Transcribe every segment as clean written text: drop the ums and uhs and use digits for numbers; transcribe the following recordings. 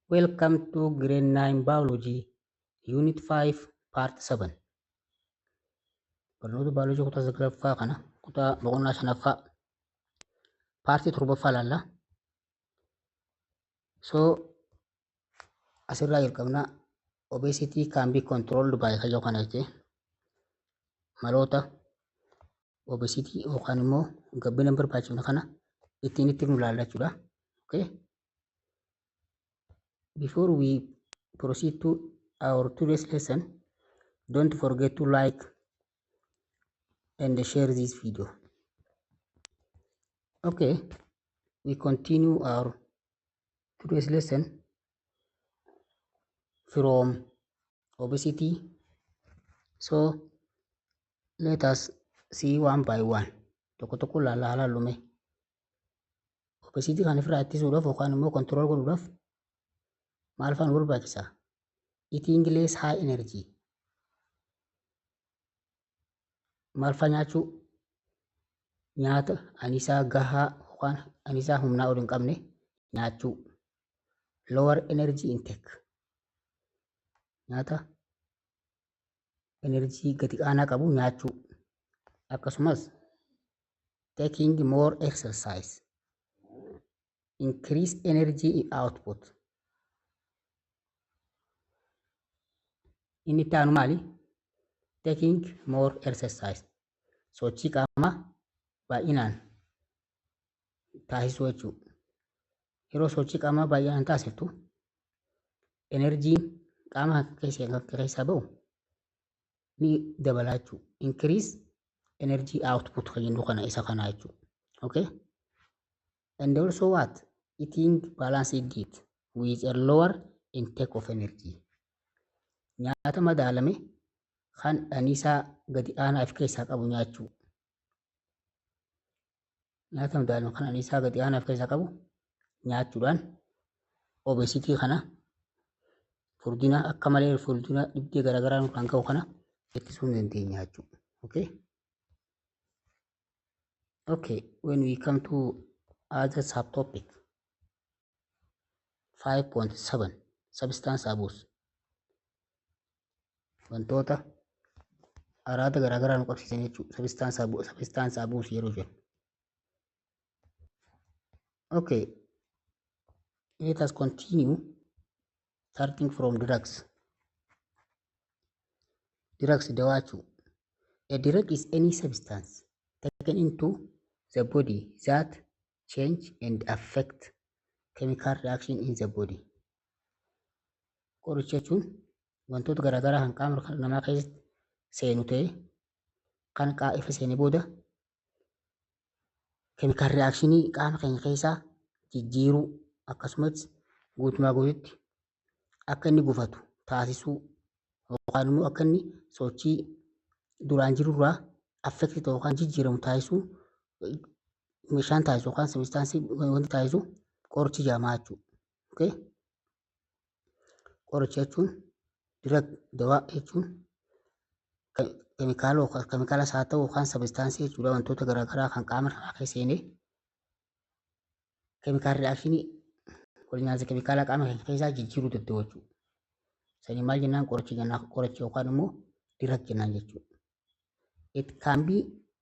Welcome to grade 9 biology unit 5 part 7. Barnoota baayoloojii kutaa saglaffaa kana kutaa boqonnaa shanaffaa paartii torbaffaa ilaalla. So asirraa jalqabnaa, obesity can be controlled by kayyoo kana jettee maloota obesity yookaan immoo gabbina hin barbaachifne kana ittiin itti nu ilaalla jechuudha. Okay. Before we proceed to our today's lesson, don't forget to like and share this video. Okay, we continue our today's lesson from obesity. So let us see one by one. Tokko tokko laalla haa laallume. Obesity kan ofirraa ittisuudhaaf yookaan immoo control godhuudhaaf maal faan barbaachisa? Eating less high energy. Maal faa nyaachuu? Nyaata anisaa gahaa yookaan anisaa humnaa ol hin qabne nyaachuu. Lower energy intake. Nyaata energy gadi aanaa qabu nyaachuu. Akkasumas taking more exercise. Increase energy output. Inni itti aanu maali? Taking more exercise. Sochii qaamaa baay'inaan taasisuu jechuudha. Yeroo sochii qaamaa baay'inaan taasiftu enerjiin qaama keessaa ba'u ni dabala jechuudha. Increase energy output kan jennu kana isa kana jechuudha. Okay? And also what? Eating balanced diet with a lower intake of energy. Nyaata madaalame kan aniisaa gadi aanaa of keessaa qabu nyaachuu. Nyaata madaalame kan aniisaa gadi aanaa of keessaa qabu nyaachuudhaan obesity kana, furdina akka malee, furdina dhibdee garaagaraa nurraan ga'u kana ittisuu ni dandeenya jechuudha. Okay? Okay, when we come to other subtopic 5.7, substance abuse, wantoota araada garaagaraa nu qabsiisan jechuudha. Substance abuse, substance abuse yeroo jennu. Okay, let us continue starting from drugs. Drugs, dawaa jechuudha. A drug is any substance taken into the body that change and affect chemical reaction in the body. Qoricha jechuun wantoota garaagaraa kan qaama namaa keessatti seenu ta'ee kan ifa seenee booda chemical reactionii qaama keenya keessaa jijjiiruu, akkasumas guutumaa guututti akka inni gufatu taasisuu yookaan immoo akka inni sochii duraan jirurraa affect ta'u yookaan jijjiiramu taasisuu, meeshaan taasisu yookaan substanceii wanti taasisu qorichi jedhama jechuudha. Okay? Qoricha jechuun, drug, dawaa jechuun keemikaalas haa ta'u yookaan substanceii jechuudha, wantoota garaagaraa kan qaama namaa keessa seenee chemical reactionii, walnyaata keemikaalaa qaama keenya keessaa jijjiiruu danda'u jechuudha. Sanii maal jennaan? Qoricha jennaan, qoricha yookaan immoo drug jennaan jechuudha. It can be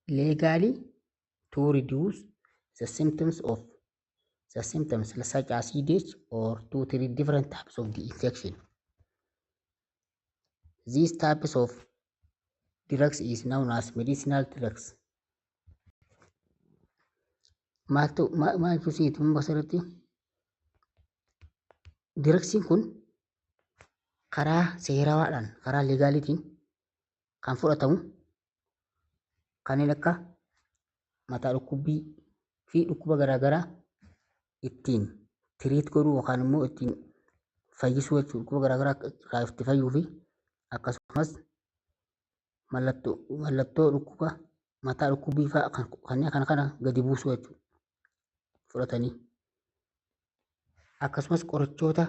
legally to reduce the symptoms of the symptoms such as headache or to treat different types of the infection. These types of drugs is known as medicinal drugs. Maaltu maal jechuun sitti asirratti? Drugsiin kun karaa seerawaadhaan, karaa legaliitiin kan fudhatamu kanneen akka mataa dhukkubbii fi dhukkuba garaagaraa ittiin treat godhuu yookaan immoo ittiin fayyisuu jechuudha. Dhukkuba garaagaraa irraa itti fayyuu fi akkasumas mallattoo dhukkuba mataa dhukkubbii fa'aa kanneen kana gadi buusuu jechuudha fudhatanii. Akkasumas qorichoota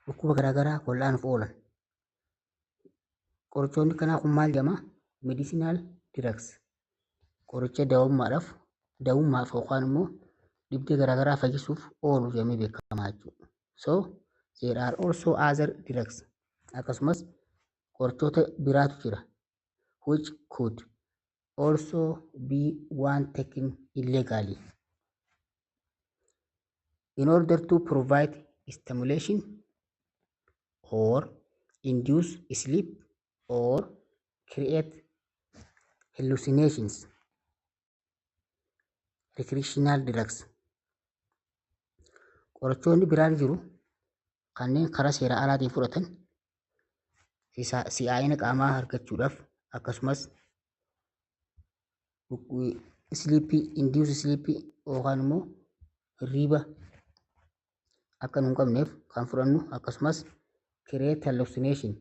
dhukkuba garaagaraa wal'aanuuf oolan. Qorichoonni kanaa kun maal jedhama? Medicinal drugs. Qoricha dawummaadhaaf, dawummaaf yookaan immoo dhibdee garaagaraa fayyisuuf oolu jedhamee beekama jechuudha. So There are also other drugs. Akkasumas qorichoota biraatu jira, which could also be one taken illegally in order to provide stimulation or induce sleep or create hallucinations. Recreational drugs. Qorichoonni biraan jiru kanneen karaa seera alaatiin fudhatan si'aayina qaamaa argachuudhaaf, akkasumas sleepy, induce sleepy yookaan immoo hirriiba akka nu hin qabneef kan fudhannu, akkasumas create hallucination,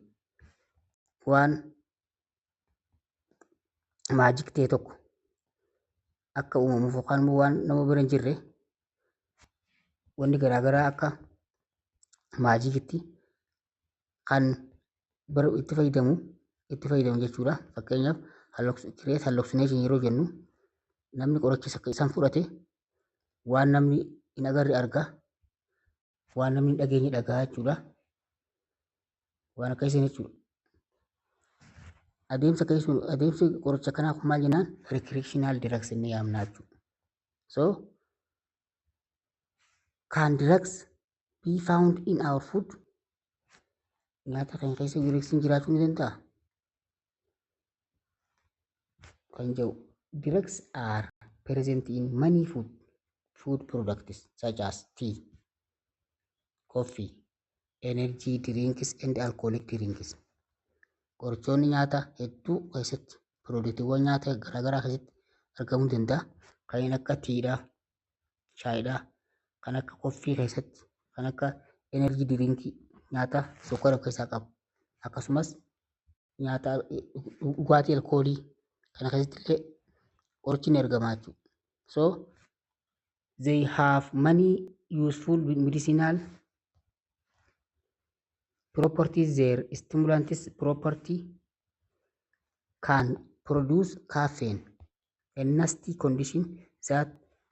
waan magic ta'e tokko akka uumamuuf yookaan immoo waan nama bira hin jirre wanni garaagaraa akka magicitti kan bara itti fayyadamu jechuudha. Fakkeenyaaf, create hallucination yeroo jennu namni qoricha isaan fudhate waan namni hin agarre arga, waan namni hin dhageenye dhagaa jechuudha. Waan akkasii jechuudha. Adeemsa keessuun adeemsi qoricha kanaa kun maal jennaan, recreational drugs inni yaamna jechuudha. So can drugs be found in our food? Nyaata keenya keessa drugsiin jiraachuu ni danda'a? Kan jedhu, drugs are present in many food products such as tea, coffee, energy drinks and alcoholic drinks. Qorichoonni nyaata hedduu keessatti, productiiwwan nyaata garaagaraa keessatti argamuu danda'a. Kanneen akka teadhaa, shaayiidhaa, kan akka coffee keessatti, kan akka energy drinkii nyaata sukkara of keessaa qabu. Akkasumas nyaata dhugaatii alkoolii kana keessatti illee qorichi ni argama jechuudha. So they have many useful medicinal properties. Their stimulants property can produce caffeine, a nasty condition that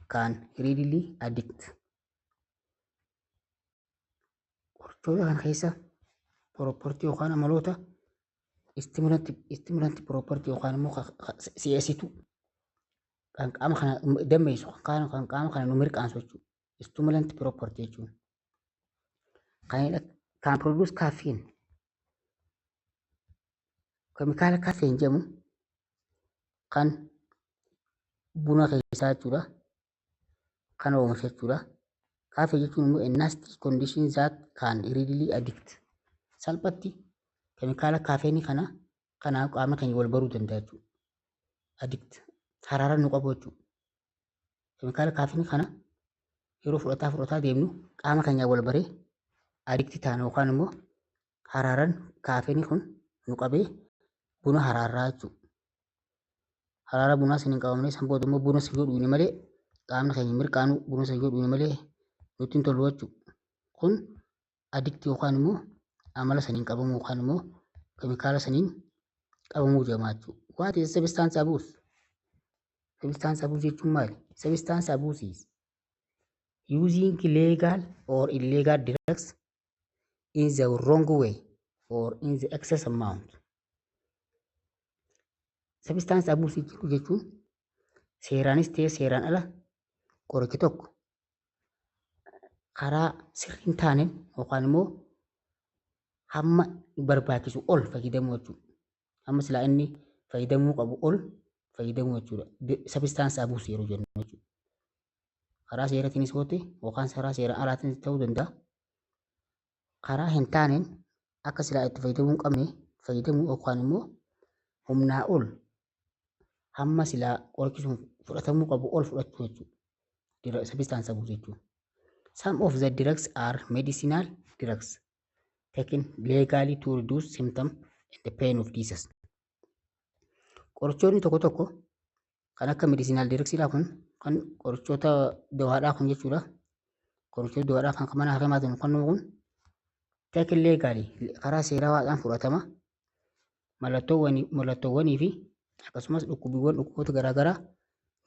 can readily addict. Qorichoota kana keessa property yookaan amaloota stimulant property yookaan immoo si'eessituu kan qaama kana dammeessu, kan qaama kana nu mirqaansu jechuudha. Stimulant property jechuun. Kan produce caffeine. Keemikaala caffeine jedhamu kan buna keessaa jechuudha. Kan oomisha jechuudha. Caffeine jechuun immoo a nasty condition that can readily addict. Salphatti keemikaala caffeine kana kanaaf qaama keenya wal baruu danda'a jechuudha. Addict haraara nu qabu jechuudha. Keemikaala caffeine kana yeroo fudhataa fudhataa deemnu qaama keenya wal baree addict taana yookaan immoo haraaran caffeine kun nu qabee buna haraarraa jechuudha. Haraara bunaa saniin qabamnee san booda immoo buna san yoo dhugne malee qaamni keenya mirqaanu, buna san yoo dhugne malee nutti hin tolu jechuudha. Kun addict yookaan immoo amala saniin qabamuu yookaan immoo keemikaala saniin qabamuu jedhama jechuudha. What is substance abuse? Substance abuse jechuun maali? Substance abuse is using legal or illegal drugs in the wrong way or in the excess amount. Substance abuse jechuun seeraanis ta'e seeraan ala qorichi tokko karaa sirrii hin taaneen yookaan immoo hamma barbaachisu ol fayyadamuu jechuudha. Hamma silaa inni fayyadamuu qabu ol fayyadamuu jechuudha. Substance abuse yeroo jennu jechuudha. Karaa seeratiinis yoo ta'e yookaan karaa seeraan alaatiin ta'uu danda'a. Karaa hin taaneen akka silaa itti fayyadamuu hin qabne fayyadamuu yookaan immoo humnaa ol hamma silaa qorichi sun fudhatamuu qabu ol fudhachuu jechuudha. Substance abuse jechuudha. Some of the drugs are medicinal drugs taken legally to reduce symptom and the pain of disease. Qorichoonni tokko tokko kan akka medicinal drugsidha kun, kan qorichoota dawaadhaa kun jechuudha. Qorichoota dawaadhaa kan mana hakimaatiin kennamu kun taken legally, karaa seerawaadhaan fudhatama. Mallattoowwanii fi akkasumas dhukkubiiwwan dhukkuboota garaagaraa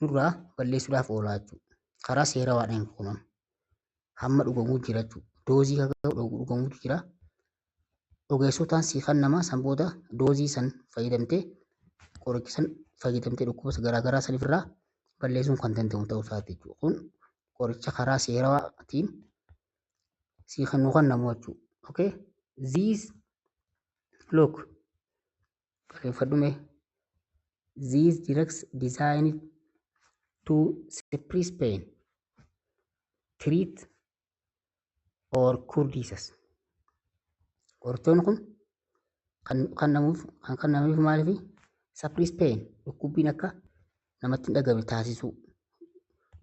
nurraa balleessuudhaaf oola jechuudha. Karaa seerawaadhaan kun hamma dhugamuu jira jechuudha. Doozii haga dhugamutu jira. Ogeessotaan sii kennama, san booda doozii san fayyadamtee, qoricha san fayyadamtee dhukkuba garaagaraa san ofirraa balleessuun kan danda'amu ta'uu isaati jechuudha. Kun qoricha karaa seerawaatiin sii kennu kennamu jechuudha. Okay? These, look, barreeffadhu mee. These drugs designed to suppress pain, treat or cure disease. Qorichoonni kun kan kennamuuf kan kennamuuf maaliif? Suppress pain, dhukkubbiin akka namatti hin dhagame taasisuu,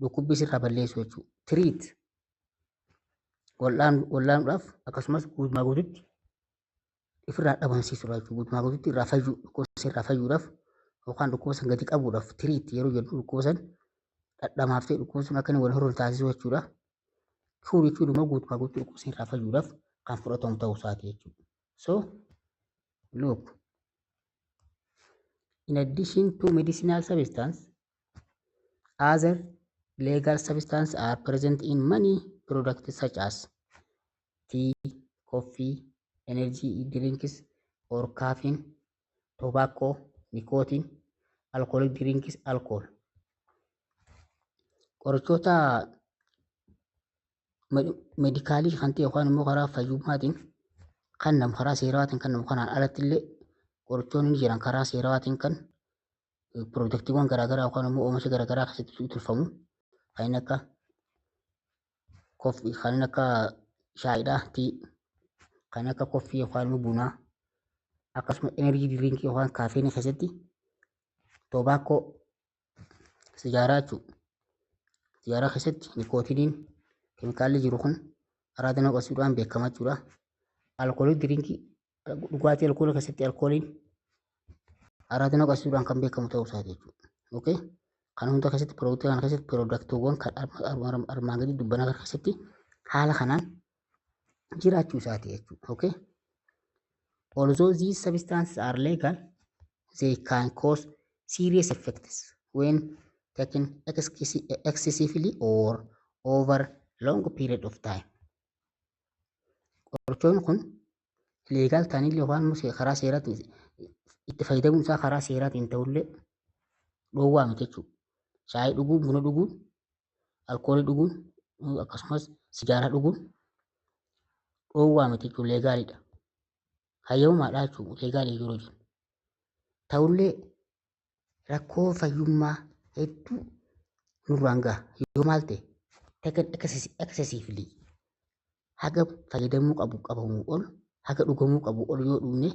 dhukkubbii sirraa balleessuu jechuudha. Treat, wallaanuudhaaf, akkasumas guutumaa guututti ofirraa dhabamsiisuudha jechuudha. Guutumaa guututti irraa fayyuu, dhukkuba irraa fayyuudhaaf yookaan dhukkuba san gadi qabuudhaaf. Treat yeroo jedhu dhukkuba san dhadhamaaftee dhukkuba sun akka inni wal hororre taasisuu jechuudha. Cure jechuun immoo guutumaa guututti dhukkuba san irraa fayyuudhaaf kan fudhatamu ta'uu isaati jechuudha. So look, in addition to medicinal substance, other legal substances are present in many products such as tea, coffee, energy drinks or caffeine, tobacco, nicotine, alcoholic drinks, alcohol. Qorichoota medicalii kan ta'e yookaan immoo karaa fayyummaatiin kennamu, karaa seerawaatiin kennamu kanaan alatti illee qorichoonni ni jiran, karaa seerawaatiin kan productiiwwan garaagaraa yookaan immoo oomisha garaagaraa keessatti tolfamu, kanneen akka coffee, kanneen akka shaayiidhaa, tea, kanneen akka coffee yookaan immoo bunaa, akkasuma energy drinkii yookaan caffeineii keessatti, tobacco, sijaaraa jechuudha. Sijaaraa keessatti nicotineiin keemikaalli jiru kun araada nama qabsiisuudhaan beekama jechuudha. Alcoholic drinkii, dhugaatii alkoolii keessatti alkooliin araada nama qabsiisuudhaan kan beekamu ta'uu isaati jechuudha. Okay? Kan hunda keessatti, productii kana keessatti, productiiwwan kan armaan gadi dubbanaa kana keessatti haala kanaan jiraachuu isaati jechuudha. Okay? Although these substances are legal, they can cause serious effects when taken excessively or over long period of time. Qorichoonni kun legal ta'anillee yookaan immoo karaa seeraatiin itti fayyadamuun isaa karaa seeraatiin ta'ullee dhoowwaa miti jechuudha. Shaayii dhuguun, buna dhuguun, alkoolii dhuguun, akkasumas sigaaraa dhuguun dhoowwaa miti jechuudha, legalidha. Hayyamamaadha jechuudha legalii yeroo jennu. Ta'ullee rakkoo fayyummaa hedduu nurraan gaha yoo maal ta'e? Taken excessively, haga fayyadamuu qabu qabamuu ol, haga dhugamuu qabu ol yoo dhugne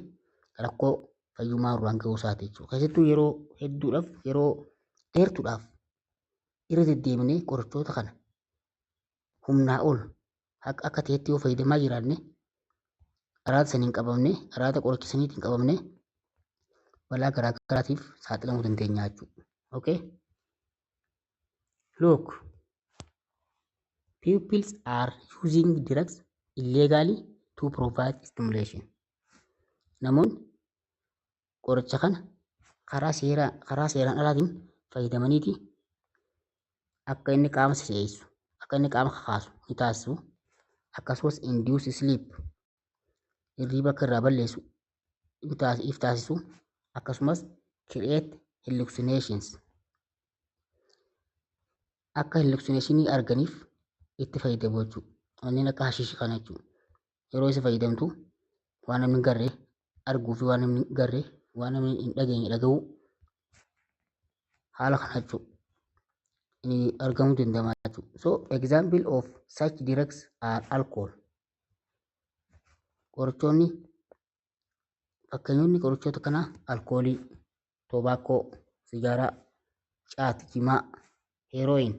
rakkoo fayyummaa nurraan gahuu isaati jechuudha. Keessattuu yeroo hedduudhaaf, yeroo dheertuudhaaf irra deddeebinee qorichoota kana humnaa ol akka ta'etti yoo fayyadamaa jiraanne, araada saniin qabamne, araada qoricha saniitiin qabamne, balaa garaa garaatiif saaxilamuu dandeenya jechuudha. Okay? Look, people are using drugs illegally to provide stimulation. Namoonni qoricha kana karaa seeraan alaatiin fayyadamaniiti akka inni qaama si'eessu, akka inni qaama kakaasu ni taasisu. Akkasumas induce sleep, hirriiba akka irraa balleessu if taasisu. Akkasumas create hallucinations, akka hallucinationii arganiif itti fayyadamu jechuudha. Wanneen akka hashiishii kana jechuudha. Yeroo isa fayyadamtu waan namni hin garree arguu fi waan namni hin garree, waan namni hin dhageenye dhaga'uu, haala kana jechuudha. Inni argamuu danda'ama jechuudha. So example of such drugs are alcohol. Qorichoonni, fakkeenyonni qorichoota kanaa alkoolii, tobacco, sigaaraa, caat, jimaa, heroin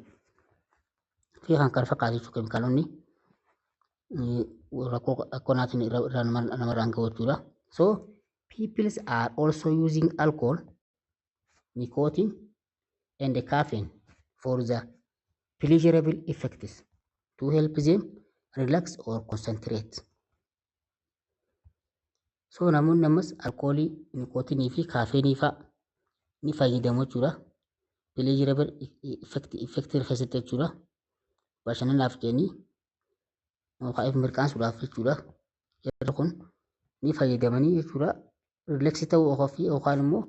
fi kan kana fakkaatu jechuudha. Keemikaalonni rakkoo akkanaatiin irraa namarraan gahu jechuudha. So people are also using alcohol, nicotine and caffeine for the pleasurable effects to help them relax or concentrate. So namoonni ammas alkoolii, nicotineii fi caffeineii fa'a ni fayyadamu jechuudha. Pleasurable effect keessatti jechuudha. Bashannanaaf jedhanii Yookaan if mirqaansuudhaaf jechuudha. Jarri kun ni fayyadamanii jechuudha. Relax ta'uu ofii yookaan immoo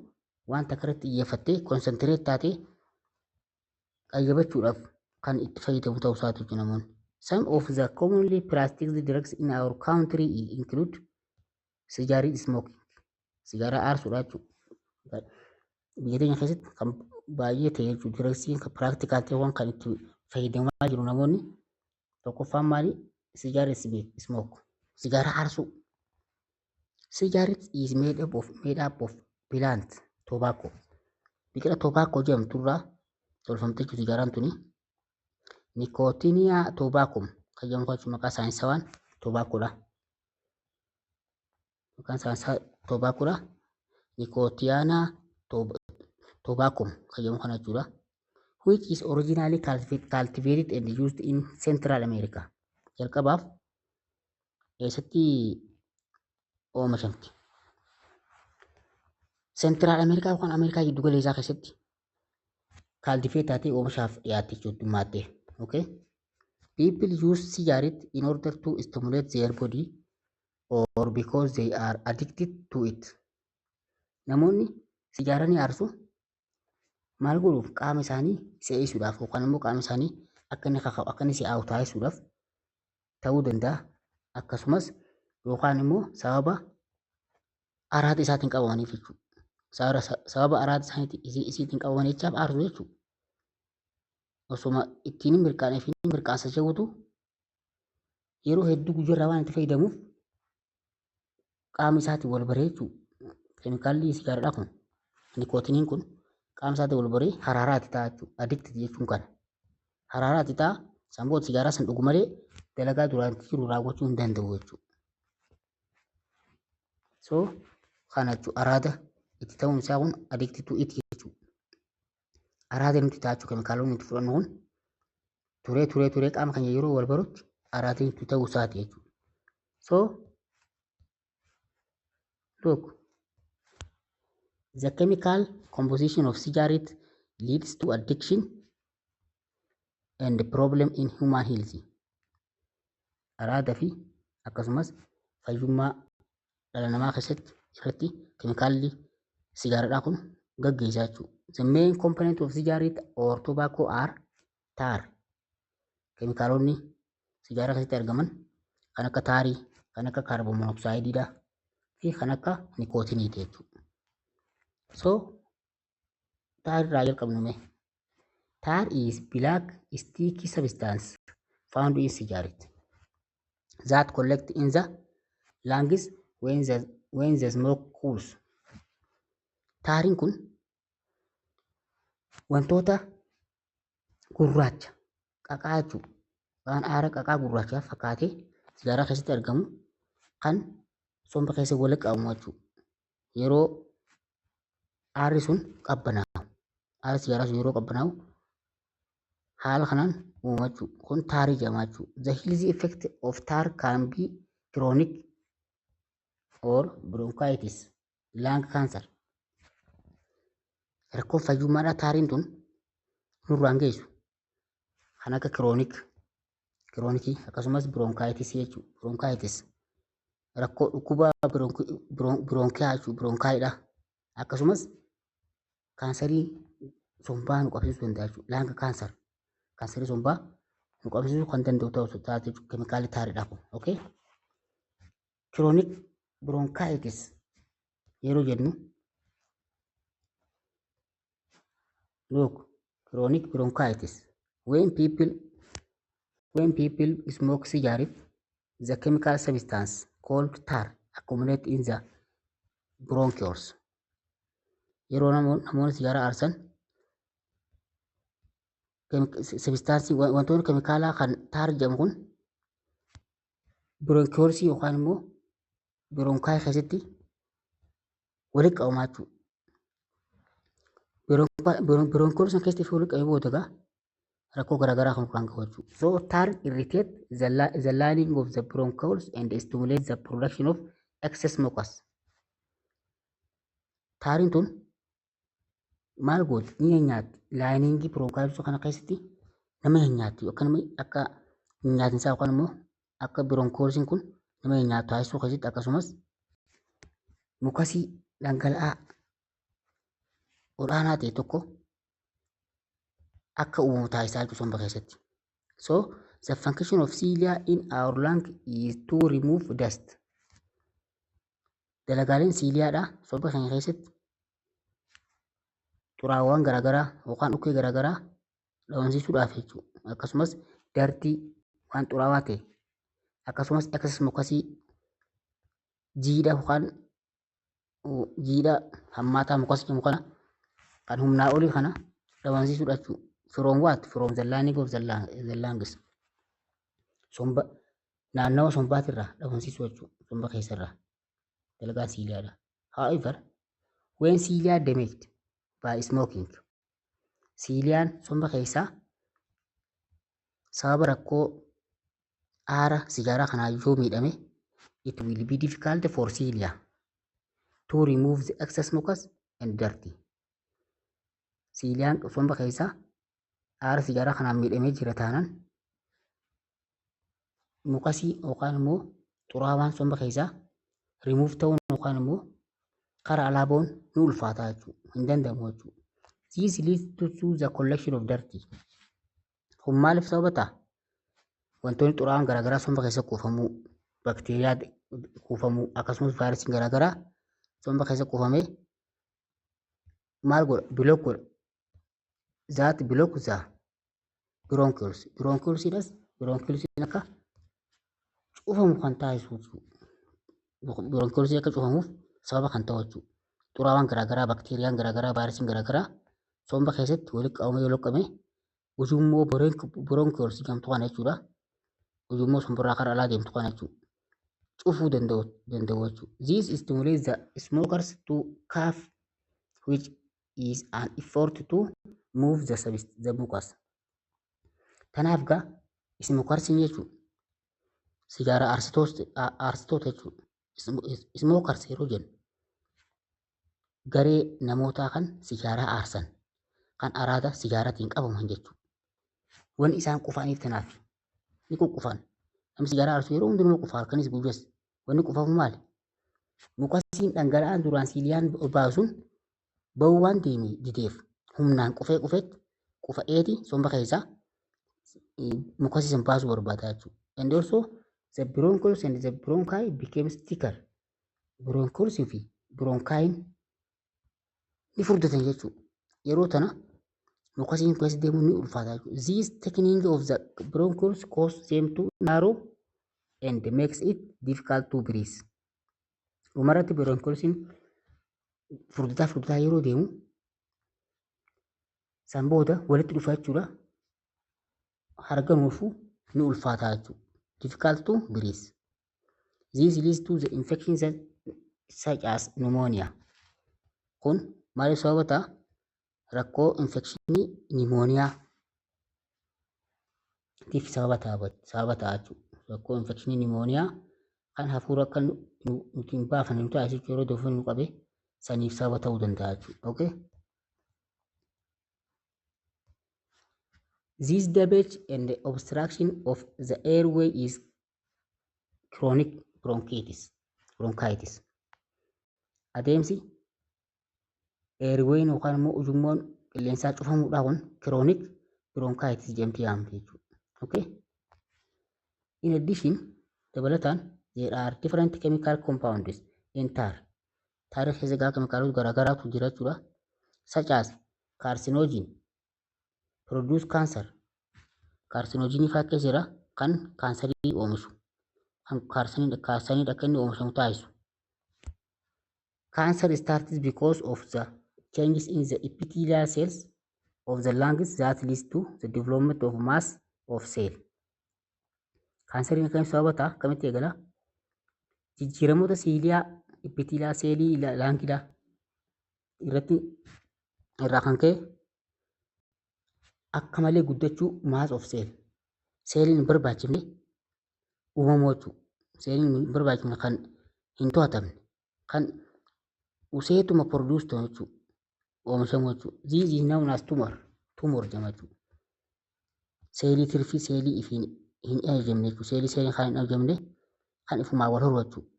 waan takka irratti xiyyeeffattee concentrate taatee qayyabachuudhaaf kan itti fayyadamu ta'uu isaati jechuudha namoonni. Some of the commonly practiced drugs in our country include cigarette smoking. Sigaaraa aarsuudha jechuudha. Biyya keenya keessatti kan baay'ee ta'e jechuudha. Drugsiin kan practical ta'e kan itti fayyadamaa jiru namoonni tokkoffaan maali? Cigarette smoke. Sigaaraa aarsuu. Cigarette is made up of plant tobacco. Biqila tobacco jedhamtu irraa tolfamte jechuudha sigaaraan tuni. Nicotiana tabacum kan jedhamu jechuudha maqaa saayinsawaan tobaccoodha. Maqaan saayinsaa tobaccoodha. Nicotiana tabacum kan jedhamu kana jechuudha. Which is originally cultivated and used in Central America. Jalqabaaf eessatti oomishamti? Central America yookaan Ameerikaa giddu galeessaa keessatti cultivate taatee oomishaaf dhiyaatte jechuudha dhummaattee. Okay? People use cigarette in order to stimulate their body or because they are addicted to it. Namoonni sigaaraa ni aarsu. Maal godhuuf? Qaama isaanii si'eessuudhaaf yookaan immoo qaama isaanii akka inni kaka'u, akka inni si'aawu taasisuudhaaf ta'uu danda'a. Akkasumas yookaan immoo sababa araada isaatiin qabamaniif jechuudha. Sababa araada isiitiin qabamanii jechaaf aarsu jechuudha. Osuma ittiin hin mirqaanee fi mirqaansa jedhutu yeroo hedduu guyyaarraa waan itti fayyadamuuf qaama isaatiin wal baree jechuudha. Keemikaalli sigaaraadhaa kun, nikootiniin kun, qaama isaatiin wal baree haraaraatti ta'a jechuudha. Addicted jechuun kana. Haraaraatti ta'a. San booda sigaaraa san dhugu malee dalagaa duraan jiru raawwachuu hin danda'u jechuudha. So kana jechuudha, araada itti ta'uun isaa kun addicted to it jechuudha. Araada nuti ta'a jechuudha. Keemikaalonni nuti fudhannu kun turee turee turee qaama keenya yeroo wal barutti araada nuti ta'uu isaati jechuudha. So look, the chemical composition of cigarette leads to addiction and problem in human health. Araada fi akkasumas fayyummaa dhala namaa keessatti irratti keemikaalli sigaaraadhaa kun gaggeessaa jechuudha. The main component of cigarette or tobacco are tar. Keemikaalonni sigaaraa keessatti argaman kan akka taarii, kan akka carbon monoxideiidha fi kan akka nikootiniiti jechuudha. So tar irraa jalqabnu mee. Tar is black sticky substance found in cigarette that collect in the lungs when the smoke cools. Taariin kun wantoota gurraacha qaqaa jechuudha. Waan aara qaqaa gurraacha fakkaatee sigaaraa keessatti argamu kan somba keessa walitti qabamu jechuudha. Yeroo aarri sun qabbanaa'u, aarri sigaaraa sun yeroo qabbanaa'u haala kanaan uumama jechuudha. Kun taarii jedhama jechuudha. The health effect of tar can be chronic or bronchitis, lung cancer. Rakkoon fayyummaadhaa taariin tun nurraan geessu kan akka chronicii akkasumas bronchitis jechuudha. Bronchitis rakkoo dhukkuba bronchiyaa jechuudha. Bronchiidha. Akkasumas kaansarii sombaa nu qabsiisuu danda'a jechuudha. Lung cancer. Kaansarii sombaa nu qabsiisuu kan danda'u ta'uu taate jechuudha. Keemikaalli taariidha kun. Okay? Chronic bronchitis yeroo jennu, look, chronic bronchitis, when people smoke cigarette, the chemical substance called tar accumulate in the bronchioles. Yeroo namoonni sigaaraa aarsan substanceii wantoonni keemikaalaa kan tar jedhamu kun bronchiolesii yookaan immoo bronchi keessatti walitti qabamaa jechuudha. Bronchioles sana keessatti walitti qabee booda egaa rakkoo garaagaraa kan kan qabu jechuudha. So tar irritate the lining of the bronchioles and stimulate the production of excess mucus. Taariin tun maal gooti? Ni nyaatti. Liningii bronchioles kana keessatti nama nyaatti yookaan immoo akka nyaatinsaa yookaan immoo Akka bronchiolesiin kun nama nyaatu taasisuu keessatti, akkasumas mucusii dhangala'aa olaanaa ta'e tokko akka uumamu taasisaa jechuudha somba keessatti. So the function of cilia in our lung is to remove dust. Dalagaaleen ciliaadha somba keenya keessatti xuraawwan garaagaraa yookaan dhukkee garaagaraa dhabamsiisuudhaaf jechuudha. Akkasumas dirty, waan xuraawaa ta'e, akkasumas excess mucusii, jiidha yookaan jiidha hammaataa mucusii jedhamu kana kan humnaa olii kana dhabamsiisuudha jechuudha. From what? From the lining of the lungs. Somba, naannawa sombaatirraa dhabamsiisuu jechuudha. Somba keessarraa. Dalagaan ciliaadha. However, when cilia damaged by smoking, ciliaan somba keessaa sababa rakkoo aara sigaaraa kanaa yoo miidhame, it will be difficult for cilia to remove the excess mucus and dirty. Ciliaan somba keessaa aara sigaaraa kanaan miidhamee jira taanaan, mucusii yookaan immoo xuraawaan somba keessaa remove ta'uun yookaan immoo karaa alaa ba'uun ni ulfaata jechuudha. Hin danda'amu jechuudha. This leads to the collection of dirty. Kun maaliif sababa ta'a? Wantoonni xuraawaan garaagaraa somba keessa kuufamuu, bakteeriyaa kuufamuu, akkasumas vaayirasiin garaagaraa somba keessa kuufamee maal godha? Block godha. That block the bronchioles. Bronchiolesiidhas, bronchiolesiin akka cufamu kan taasisu jechuudha. Bronchiolesii akka cufamuuf sababa kan ta'u jechuudha. Xuraawaan garaagaraa, bakteeriyaan garaagaraa, vaayirasiin garaagaraa somba keessatti walitti qabamee yoo loqqame, ujummoo bronchiolesii jedhamtu kana jechuudha. Ujummoo somborraa karaa alaa deemtu kana jechuudha. Cufuu danda'u jechuudha. This stimulates the smokers to cough, which is an effort to move the mucus. Kanaaf gaa smokersiin jechuudha. Sigaaraa aarsitoota jechuudha. Smokers yeroo jennu garee namootaa kan sigaaraa aarsan, kan araada sigaaraatiin qabaman jechuudha. Wanni isaan qufaniif tanaaf ni quqqufan. Namni sigaaraa aarsu yeroo hundumaa qufa, halkanis guyyaas. Wanni qufamu maali? Mucusiin dhangala'aan duraan ciliaan baasuun bahuu waan deeme dideef humnaan qufee qufeetti qufa'eeti somba keessaa mucusii san baasuu barbaada jechuudha. And also the bronchioles and the bronchi became thicker. Bronchioles fi bronchiin ni furdatan jechuudha. Yeroo tana mucusiin keessa deemuun ni ulfaata jechuudha. This thickening of the bronchioles cause them to narrow and makes it difficult to breathe. Dhumarratti bronchiolesiin furdataa furdataa yeroo deemu san booda walitti dhufa jechuudha. Harganuufuu ni ulfaata jechuudha. Difficult to breathe. This leads to the infections such as pneumonia. Kun maaliif sababa ta'a? Rakkoo infectionii pneumonia tiif sababa ta'a jechuudha. Rakkoo infectionii pneumonia kan hafuura akka nuti hin baafanne nu taasisu, yeroo dafee nu qabe saniif sababa ta'uu danda'a jechuudha. Okay? This damage and the obstruction of the airway is chronic bronchitis. Bronchitis. Adeemsi airwayn yookaan immoo ujummoon qilleensaa cufamuudhaa kun chronic bronchitis jedhamti yaamti jechuudha. Okay? In addition, dabalataan, there are different chemical compounds in tar. Tarii keessa gaa keemikaalota garaagaraatu jira jechuudha. Such as carcinogen, produce cancer. Carcinogenii fa'aa keessa jira kan kaansarii oomishu. Kan kaansariin akka inni oomishamu taasisu. Cancer starts because of the changes in the epithelial cells of the lungs that leads to the development of mass of cell. Kaansariin akkamitti sababa ta'a? Akkamitti eegala? Jijjiiramoota cilia epithelial cellii lungiidhaa irratti irraa kan ka'e akka malee guddachuu mass of cell. Seeliin hin barbaachifne uumamuu jechuudha. Seeliin hin barbaachifne, kan hin to'atamne, kan useetuma produce ta'u jechuudha. Oomishamuu jechuudha. This is known as tumor. Tumor jedhama jechuudha. Seelii tirfii, seelii ifiin Hin ajajamne jechuudha. Seelii seelii kan hin ajajamne kan ifumaa wal horu jechuudha.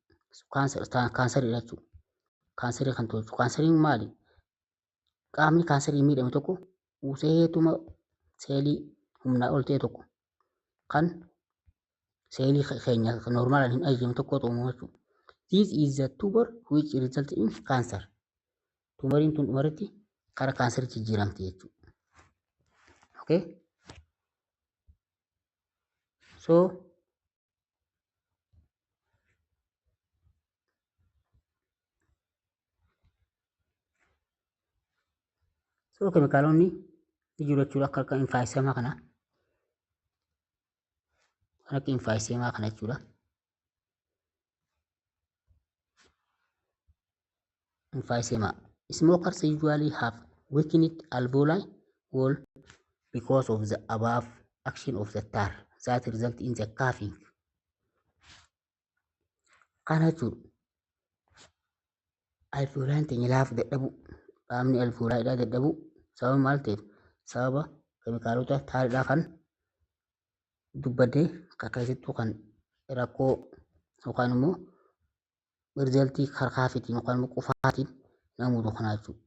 Kaansariidha jechuudha. Kaansarii kan ta'u jechuudha. Kaansariin maali? Qaamni kaansarii miidhame tokko useetuma seelii humnaa ol ta'e tokko kan seelii keenya normaalaan hin ajajamne tokkotu uumamu jechuudha. This is the tumor which result in cancer. Tumoriin tun dhumarratti karaa kaansarii jijjiiramti jechuudha. Okay? So keemikaalonni ni jiru jechuudha akka emphysema kana. Kan akka emphysema kana jechuudha. Emphysema. Smokers usually have weakened alveoli wall because of the above action of the tar that result in the coughing. Kana jechuudha. Alveolaan teenya laafu dadhabuu, qaamni alveolaadhaa dadhabuu sababa maal ta'eef? Sababa keemikaalota taariidhaa kan dubbadee kan keessattuu kan rakkoo yookaan immoo resultii coughiitiin yookaan immoo qufaatiin nama mudu kanaa jechuudha.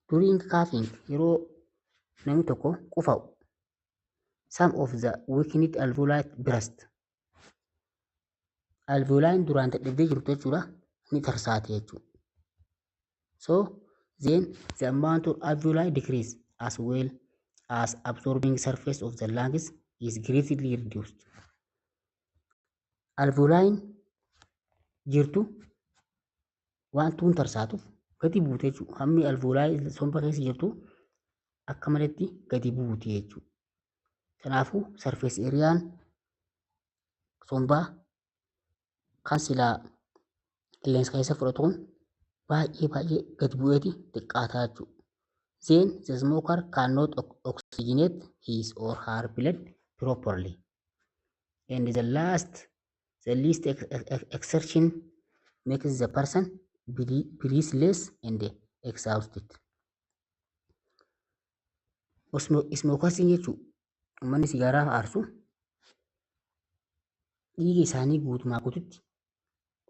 During coughing, yeroo namni tokko qufa'u, some of the weakened alveoli burst. Alveolaan duraan dadhabdee jirtu jechuudha ni tarsaate jechuudha. So then the amount of alveoli decrease as well as absorbing surface of the lungs is greatly reduced. Alveolaan jirtu waan tuun tarsaatuuf gadi buute jechuudha. Hammi alveolaa somba keessa jirtu akka maletti gadi buute jechuudha. Kanaafuu surface areaan sombaa kan silaa qilleensa keessa fudhatu kun baay'ee baay'ee gadi bu'eeti xiqqaataa jechuudha. Then the smoker cannot oxygenate his or her blood properly. And the least exertion makes the person breathless and exhausted. Smokersiin jechuun uummanni sigaaraa aarsu dhiiga isaanii guutumaa guututti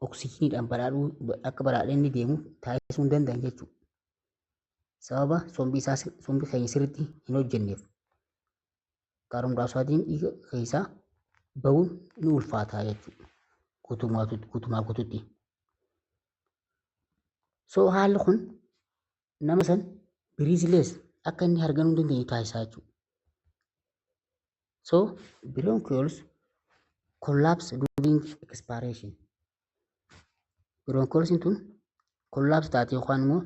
oksijiiniidhaan badhaadhuu akka badhaadhee inni deemu taasisuu hin danda'an jechuudha. Sababa sombi isaa sombi keenya sirriitti hin hojjenneef kaarboon daayoksaayidiin dhiiga keessaa bahuun ni ulfaata jechuudha. Guutumaa guututti. So haalli kun nama san breathless akka inni harganuu hin dandeenye taasisaa jechuudha. So bronchioles collapse during expiration. Bronchioles tun collapse taate yookaan immoo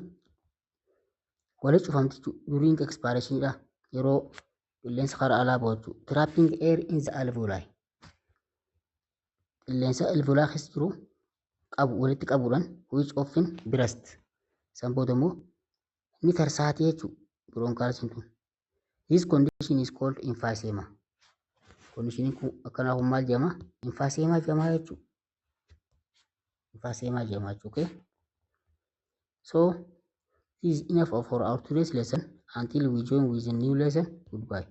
walitti cufamti during expiration dha, yeroo qilleensa karaa alaa bahu jechuudha. Trapping air in the alveoli. Qilleensa alveoli keessa jiru qabu walitti qabuudhaan which often burst. San booda immoo ni tarsaati jechuudha bronchioles tun. This condition is called emphysema. Conditioniin kun akkanaa kun maal jedhama? Emphysema jedhama jechuudha. Emphysema jedhama jechuudha. Okay? So this is enough for our today's lesson. Until we join with a new lesson, goodbye.